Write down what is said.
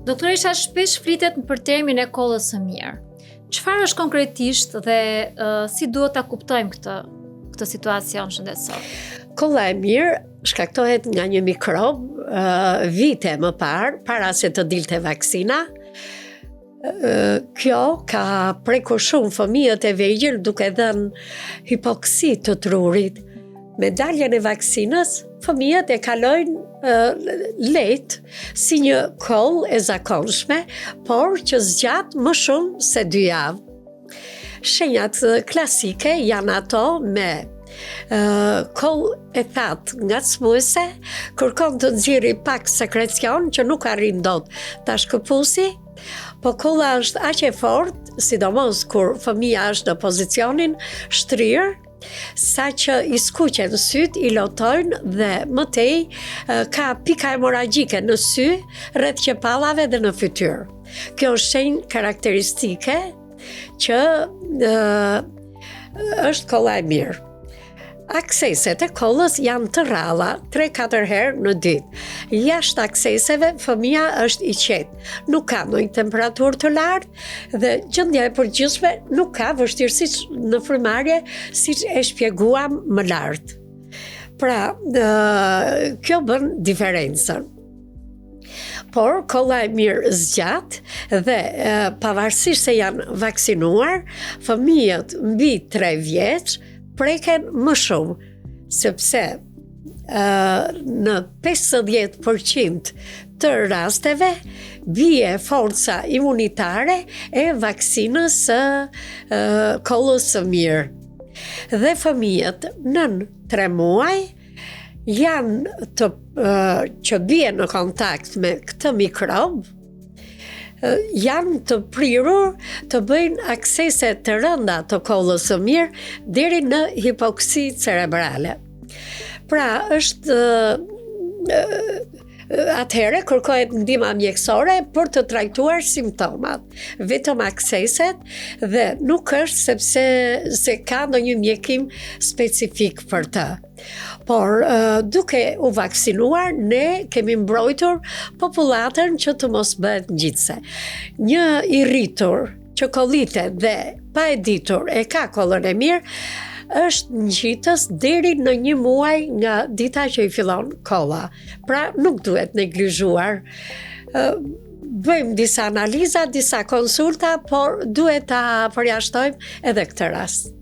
Doktoresha shpesh flitet për termin e kollës së mirë. Çfarë është konkretisht dhe uh, si duhet ta kuptojmë këtë këtë situacion shëndetësor? Kolla e mirë shkaktohet nga një mikrob uh, vite më parë, para se të dilte vaksina. Uh, kjo ka prekur shumë fëmijët e vegjël duke dhënë hipoksi të trurit. Me daljen e vaksinës, fëmijët e kalojnë lehtë si një kollë e zakonshme, por që zgjat më shumë se dy javë. Shenjat klasike janë ato me kollë e thatë ngacmuese, kërkon të nxjerrë pak sekrecion që nuk arrin dot ta shkëpusi, po kolla është aq e fortë, sidomos kur fëmija është në pozicionin shtrirë, saqë i skuqen sytë, i lotojnë dhe më tej ka pika hemorragjike në sy, rreth qepallave dhe në fytyrë. Kjo është shenjë karakteristike që është kolla e mirë. Akseset e kollës janë të rralla, 3-4 herë në ditë. Jashtë akseseve, fëmija është i qetë. Nuk ka ndonjë temperaturë të lartë, Dhe gjendja e përgjithshme nuk ka vështirësi në frymëmarrje siç e shpjeguam më lart. Pra, kjo bën diferencën. Por kolla e mirë zgjat dhe pavarësisht se janë vaksinuar, fëmijët mbi 3 vjeç preken më shumë, sepse në 50% të rasteve bie forca imunitare e vaksinës së kollës së mirë. Dhe fëmijët nën 3 muaj janë të që bien në kontakt me këtë mikrob, janë të prirur të bëjnë aksese të rënda të kollës së mirë deri në hipoksi cerebrale. Pra, është atëherë kërkohet ndihma mjekësore për të trajtuar simptomat, vetëm akseset dhe nuk është sepse se ka ndonjë mjekim specifik për të. Por duke u vaksinuar ne kemi mbrojtur popullatën që të mos bëhet ngjitëse. Një i rritur që kollitet dhe pa e ditur e ka kollën e mirë, është ngjitës deri në një muaj nga dita që i fillon kolla. Pra nuk duhet neglizhuar. Bëjmë disa analiza, disa konsulta, por duhet ta përjashtojmë edhe këtë rast.